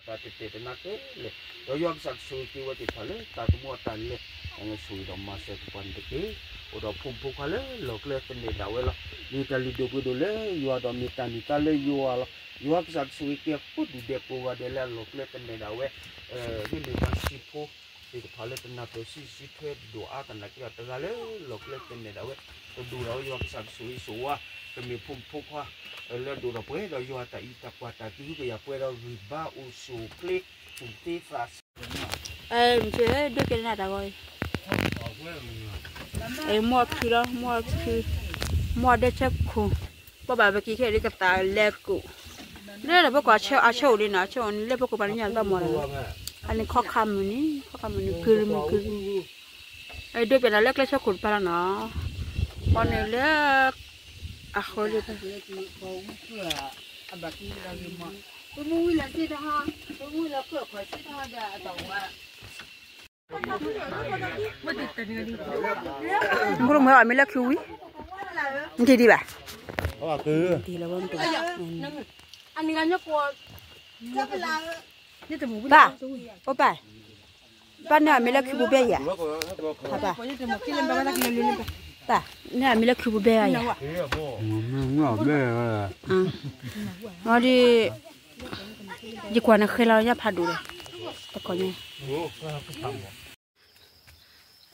တၢ်တတဲာ်တနါတဲလဲၣ်, ဒီးယွၤကစၢ်ကဆိၣ်ဂ့ၤက့ၤဝဲသ့ၣ်တဖၣ်လၢတၢ်သမူအတၢ်လဲၤ, ဆိၣ်ဂ့ၤဒီးမၤစၢၤသပှၢ်န့ၣ်တက့ၢ်. အိၣ်ဒီးဖိမုၣ်ဖိခွါလၢလီၢ်ကျဲသန့ၤဒၣ်ဝဲလီၤ. မ့ၢ်တၢ်လုၢ်ဒိၣ်ပှ့ၤဒိၣ်လၢယွၤဒီးမ့ၢ်တၢ်န့ၢ်သါလၢယွၤလီၤ. ယွၤကစၢ်ကဆိၣ်ဂ့ၤက့ၤအဃိဒုၣ်ဒဲးကိးဂၤဒဲးလၢအလီၢ်ကျဲသန့ၤဒၣ်ဝဲ, မ့မ့ၢ်ပှၤစံးဖိသ့ၣ်တဖၣ်လၢတနၢ်ပၢၢ်ဆံးဆံးထွဲဒိၣ်အါသနာ်က့ဒီး တဂၤလၢလီၢ်ကျဲသန့ၤဒၣ်ဝဲ, ပဒိၣ်ဒီးယွၤကစၢ်ကဆိၣ်ဂ့ၤဆိၣ်ဝါ, ပမ့ၢ်ဖိမုၣ်ဖိခွါ လၢဒိၣ်ထီၣ်ပှဲၤဒီးယွၤတၢ်အံးတၢ်ကွၢ်တၢ်ကဟုကယာ်ပှဲၤဒီး ဂံၢ်ဘါအိၣ်ဆူၣ်အိၣ်ချ့, သူၣ်သ့သးဆၢ, မ့ၢ်ဒိးကဲနၤတၢ်ဂီၤအံၤ, မိၢ်အခုလီၤ, မိၢ်အခု, မိၢ်ဒဲဆၢခိၣ်, ပဘၣ်ပက့ၤခဲအံၤလၢကသးလဲၤကိၣ်, လၢပကိးအဆၢအိၣ်လံနီၤ, အဆၢအိၣ်န့ၣ် လၢပကိးပှၤတညၣ်တဘၣ်မီၢ်လီၤ, အန့ၣ်ခီခါမုၢ်နံၤ, ခီခါမုၢ်နံၤ ကုၤမုၢ်ကုၤ, ဒိးကဲနၤလၢကျဲဆၢခိၣ်တပၤလီၤနီၤ, ပီန့ၣ်လၢ အဃိလံ, မ့ၢ်အီၣ်မ့ၤလၢခုဝံၤ, နထံၣ်ဒံးဘၣ်, နထံၣ်လီၤဝဲမ့ၢ်တဘၣ်, ပၢ်, အိၣ်ပၢ်, ပၢ်န့ၣ်အီၣ်မ့ၤလၢခုပူၤဘဲယၤ, ပၢ်, ပၢ်, န့ၣ်အီၣ်မ့ၤလၢခုပူၤဘဲယၤ, အဒီး ယကွၢ်နဃဲလီၤညါဖးဒိၣ်ဒီး, တကီၢ်ညါ,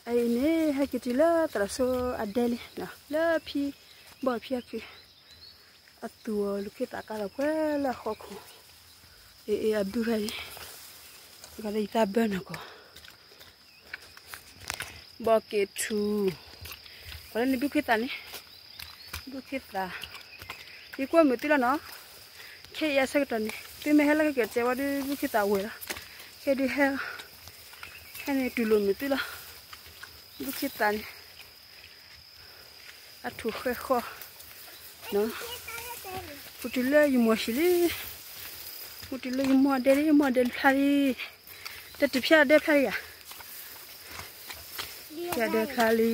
အအံၤန့ၣ် ဟဲက့ၤတုၤလၢသရၣ်စိအဒဲလံ, လၢဖံ, ဘီၣ်ဖံအခု, အသူၣ်အီၤလူၤခ့သးကါလီၤပှဲၤလၢအဃီခိၣ်, အ့ၣ်အ့ၣ်အဘုခါအံၤ, တဂၤလၢယတၢ်ဘၢနီၢ်ကီၢ် ဘီက့ၤထူ, ပှၤလၢန့ၣ်ဘုခ့သးန့ၣ်, ဘုခ့သး, ယကွၢ်မုာ်သုလီၤနီၤ, ခဲအံၤအဆၢကတီၢ်န့ၣ် သုမ့ၢ်ဟဲလၢကစၢၢ်ကဲးဝဲဒုး ဘုခ့သးဝဲလီၤ, ခဲဒုးဟဲ, ဟဲန့ၣ်တူၢ်လိာ်မုာ်သုလီၤ, ဘုခ့သးန့ၣ် အထူၣ်ဃဲဃီ, ပူၤတုၤလၢယမိၢ်ဟံၣ်လံ, ပူၤတုၤလၢယမိၢ်ဒဲလံ, ယမိၢ်ဒဲဖျါလံ, တၢ်တဖျါဒဲဖျါလံဧါ, ဖျါဒဲဖျါလံ,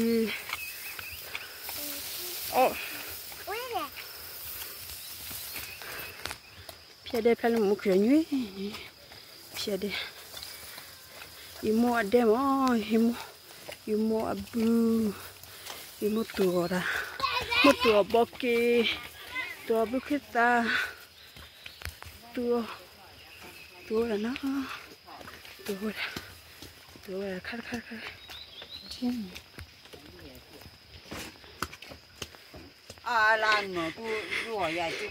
ဖျါဒဲဖျါလံ မူခိၣ်ညွံ, ဖျါဒဲ, ယမိၢ်အဒဲမ့ၢ်, ယမိၢ်အဘု, ယမိၢ်သူၣ်အီၤဒၣ်, မိၢ်သူၣ်အီၤဘီက့ၤ, သူၣ်အီၤဘုခ့သး, သူၣ်အီၤ, သူၣ်အီၤဒၣ်နီၤ, သူၣ်အီၤဒၣ်, သူၣ်အီၤဒၣ်ခါတခါတခါ, ဟဲက့ၤတုၤလၢယမိၢ်လံန့ၣ်, ကွၢ်ဃီလၢန့ၣ်န့ၣ်, တု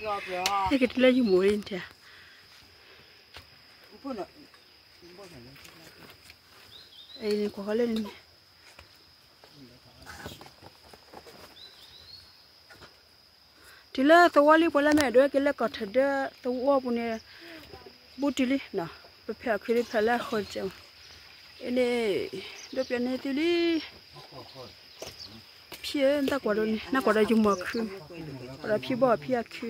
ၤလၢသဝီလံ ပှၤလၢမ့ၢ်အဲၣ်ဒိးဟဲက့ၤလၢကီၢ်ထၢၣ်ဒၢသဝီပူၤန့ၣ်, ဘူးတုၤလံ, ပဖဲအီၣ်ခုးလံ ဖဲလၢအဃီတစဲး, အန့ၣ်, ဒိးပျီန့ၢ်သုလံ, ဖံဧၢ နတၢ်ကွၢ်ဒိးန့ၣ် နကွၢ်ဒီးယမိၢ်ခု, ကွၢ်ဒီးဖံဘီၣ်ဖံအခု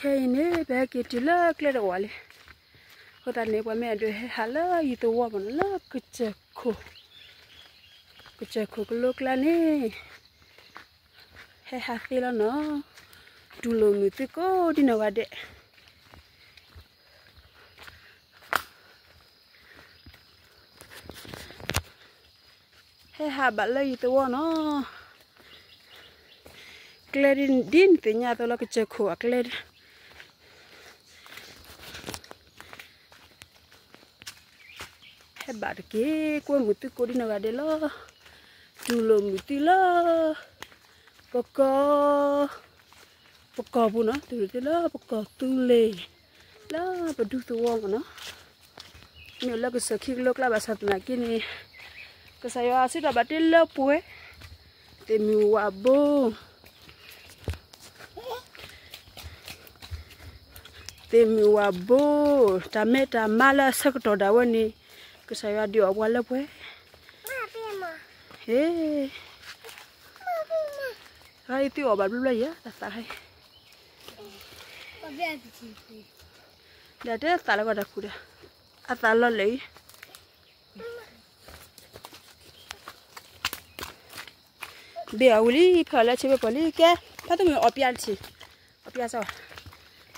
ခဲအံၤန့ၣ် ပဟဲက့ၤတုၤလၢကျဲတဝာ်လံ. အဃိသတးန့ၣ် ပှၤမ့ၢ်အဲၣ်ဒိးဟဲဟးလၢယသဝီမ့ၢ်နီၤ လၢကစၢၢ်ခိၣ်, ကစၢၢ်ခိၣ်ကလိကျါန့ၣ် ဟဲဟးသ့လီၤနီၤ. တူၢ်လိာ်မုာ်သုကိးဒ်နီၢ်ဂၤဒဲး. ဟဲဟးဘၣ်လၢယသဝီနီၤ. ကျဲဒ်နသ့ၣ်ညါအသိးလၢကစၢၢ်ခိၣ်အကျဲဒၣ်. ဟဲဘၣ်တက့ၢ် ကွၢ်မုာ်သုကိးဒ်နီၢ်ဂၤဒဲးလီၤ. တူၢ်လိာ်မုာ်သုလၢ ပကီၢ်, ပကီၢ်ပူၤနီၤ, တူၢ်လိာ်သုလၢပကီၢ်သူလ့ၤ လၢပဒူသဝီမ့ၢ်နီၤ. မ့ၢ်လၢကစၢၢ်ခံကလိကျါဘၣ်ဆၣ်သနာ်က့န့ၣ် ကစၢ်ယွၤစံးထီၣ်ဘၣ်တ့ၢ်လၢပှဲၤ သ့ၣ်မုၢ်ဝါဘိ, သ့ၣ်မုၢ်ဝါဘိ, တၢ်မဲတၢ်မါလၢအဆၢကတီၢ်ဒၣ်ဝဲန့ၣ်, ကစၢ်ယွၤဒုးအီၣ်ပှၤလၢပှဲၤ, ဟ့, တခါအံၤသုအီၣ်ဘၣ်ဘျီဘျီယဲ, တၢ်သးခါအံၤ, ဒီးတဲသးလၢကီၢ်တၢ်ခူၣ်ဒီး, အသးလီၤလၢာ်အံၤ ဘ့ၣ်အီၤဝံၤလံ, ဖဲအီၤလၢဆ့ဖဲပှၤလံ, ကဲ, ဖါတမုၢ်အီၣ်ပၠးတထံၣ်, အီၣ်ပၠးစ့ၢ်,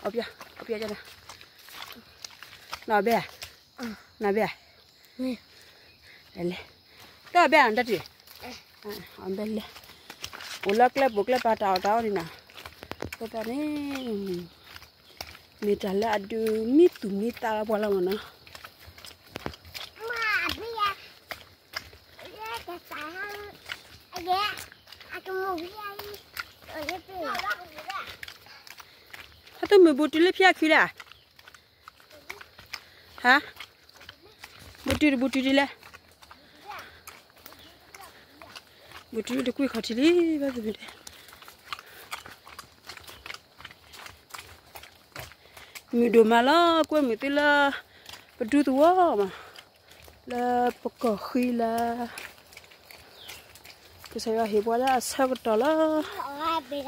အီၣ်ပၠး, အီၣ်ပၠးကနၤ, နီၢ်ဘဲၣ်, နီၢ်ဘဲၣ်, လဲၤ, တၢ်ဘဲၣ်အတၢ်တထံၣ်, အီၣ်ဘဲၣ်လဲၤ, အိၣ်လၢကျဲပိာ်ကျဲပၤတၢ်အီၣ်တၢ်အီန့ၣ်နီၤ, အဃိသတးန့ၣ် မ့ၢ်တၢ်လၢအဒုးမံသူၣ်မံသးလၢပှၤလီၤမ့ၢ်နီၤ. ဟဲတမုာ်ဘူးတုၤလၢဖျၢၣ်ခံလဲၣ်, ဟါ, ဘူးတုၤတဘူးတုၤဒ်လဲၣ်, ဘူးတုၤတကွံာ်ခီၣ်ထံးလံ, ဘၣ်သ့ၣ်မုၢ်ဒဲး မုၢ်ဒိၣ်မးလီၤ, ကွဲမုာ်သုလၢ ပဒူသဝီမး, လၢပကီၢ်ဃံလၢ ကစၢ်ယွၤဟ့ၣ်ပှၤလၢအဆၢကတီၢ်လီၤ,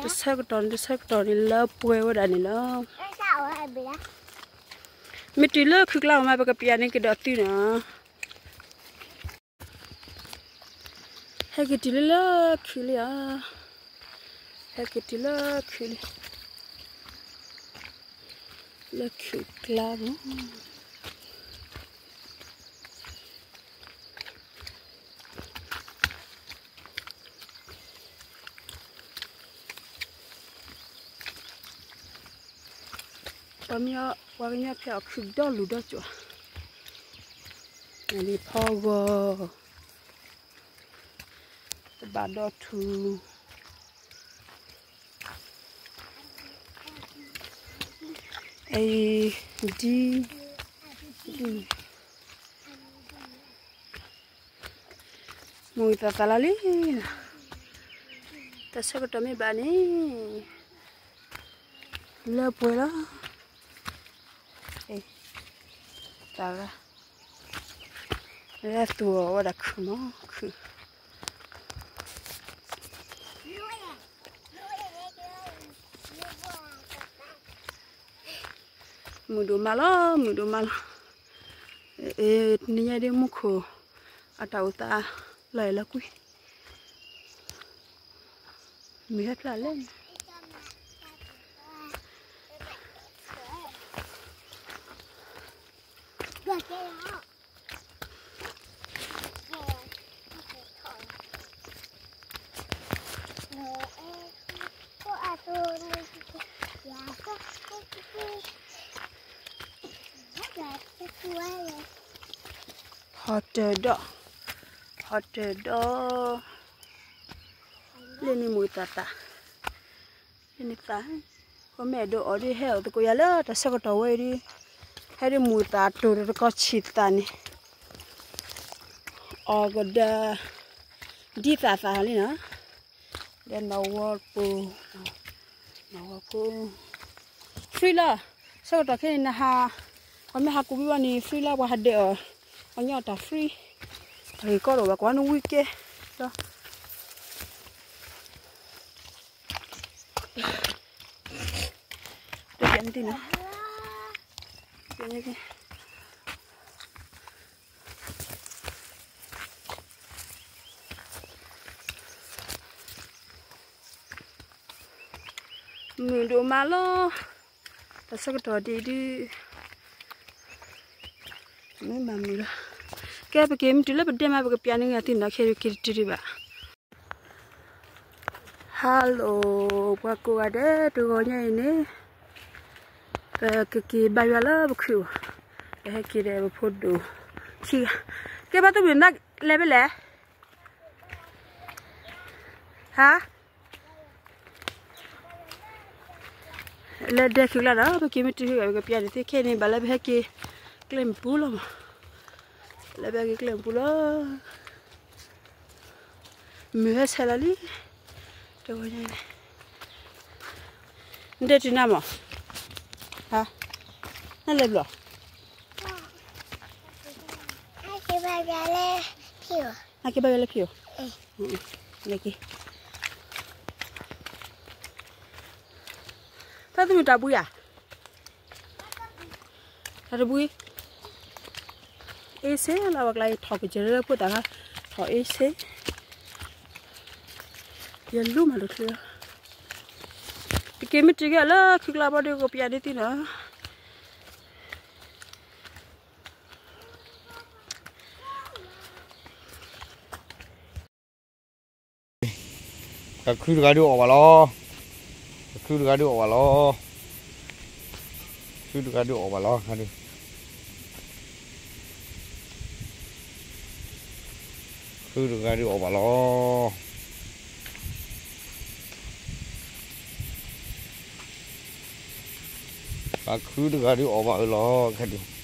တဆၢကတီၢ်န့ၣ် တဆၢကတီၢ်န့ၣ်လၢပှဲၤဝဲဒၣ်န့ၣ်လီၤ. မ့ၢ်တုၤလၢခုကျါမး ပကပျးန့ၢ်ကဒီးသုနီၤ. ဟဲက့ၤတုၤလၢလၢခုလံဧါ, ဟဲက့ၤတုၤလၢခုလံ, လၢခုကျါပူၤ ပှၤကညီဖဲအီၣ်ခုဒီလူၤဒီကၠိၣ်, နလံၤဖီဂီၤ, တဘၣ်ဒီထူၣ်, အံၤ, ဒ်, ဒ် မုာ်သးသးလီၤလံ, တၢ်ဆၢကတီၢ်မ့ၢ်ဘၣ်န့ၣ် လၢပှဲၤလီၤ, သးဂၤ, လၢသူၣ်အီၤဝဲဒၣ်ခုၣ်မး, ခုၣ် မုာ်ဒိၣ်မးလီၤ, မုာ်ဒိၣ်မးလီၤ, နညါဒ်မူခိၣ် အတၢ်အိၣ်သး လီၤအဲၣ်လီၤကွံ, မုၢ်ဟဲဖျါလဲၣ် ဟီၣ်တၢၢ်ဒီး, ဟီၣ်တၢၢ်ဒီး, လၢန့ၣ်မုာ်သးသး, လၢန့ၣ်သး, ပမ့ၢ်အဲၣ်ဒိးအီၣ်ဒ်ဟဲအီၣ်သကိးယၤလၢတၢ်ဆၢကတီၢ်ဝဲဒ်, ဟဲဒ်မုာ်သးတိၢ်တကီၢ်ဆံးသးန့ၣ်, အီၣ်ကဒီး, ဒ်သးသးလံနီၤ, ဒီးနီၢ်ဝီပူၤ, နီၢ်ဝီပူၤ free လီၤ, ဆၢကတီၢ်ခဲအံၤနဟး, ပှၤမ့ၢ်ဟးကူးဘံၣ်ဘၣ်န့ၣ် free လီၤ ပှၤဟးဒဲးအီၤ, ပှၤညီအီၣ်တၢ် free, တၢ်ဂ့ၢ်ကီတအိၣ်ဘၣ် ကွၢ်နဝံကဲ, တပျးန့ၣ်သ့ၣ်နီၤ, မုာ်ဒိၣ်မးလီၤ, တၢ်ဆၢကတီၢ်ဒ်အံၤဒုး, မ့ၢ်မၤမုာ်လီၤ, ကဲပက့ၤမ့ၢ်တုၤလၢပဒဲမး ပကပျးန့ၢ်ဂ့ၤသုနီၤ ခဲအံၤက့ၤတတုၤဒံးဘၣ် Hello ပှၤကိးဂၤဒဲး တဂီၤညါအံၤန့ၣ် ပကက့ၤဘါယွၤလၢပခုၣ်, ပဟဲက့ၤဒီးပဖိဒိၣ်ခံဂၤ, ကဲဘၣ်တမုာ်နၤလဲၤဖဲလဲၣ်, ဟါ လၢဒဲခုၣ်ကျါဒီး ပက့ၤမ့ၢ်တုၤ ပကပျးန့ၢ်သုခဲအံၤန့ၣ် ဘၣ်လၢပဟဲက့ၤကျဲမုၢ်ပူၤလီၤမး, လၢပဟဲက့ၤကျဲမုၢ်ပူၤလီၤ, မုၢ်ဟဲဆဲးလီၤလံ နတဲတုၤနၤမး, ဟါ, နလဲၤဘျီ, နက့ၤဘါယွၤလၢဖံးဧိၤ, လဲၤက့ၤ, ဖဲသနူတၢ်ဘှံးဧါ, တၢ်တဘှံး, အ့စ့လီၤ ပှၤကျါအံၤ ထီၣ်ကစၢၢ်လၢဖိသၣ်ခါ, ထီၣ်အ့စ့, ယလူမးတချုး, တက့ၤမ့ၢ်တုၤက့ၤလၢခုကျါဘီဒီး ကပျးန့ၢ်သုနီၤ. ပှၤခုတဂၤဒုးအီၣ်ဘၣ်လီၤ, ပှၤခုတဂၤဒုးအီၣ်ဘၣ်လီၤ, ခုတဂၤဒုးအီၣ်ဘၣ်လီၤ, ခုတဂၤဒုးအီၣ်ဘၣ်လီၤ, ပှၤခုတဂၤဒုးအီၣ်ဘၣ်အၢလီၤ, ခဲဒုး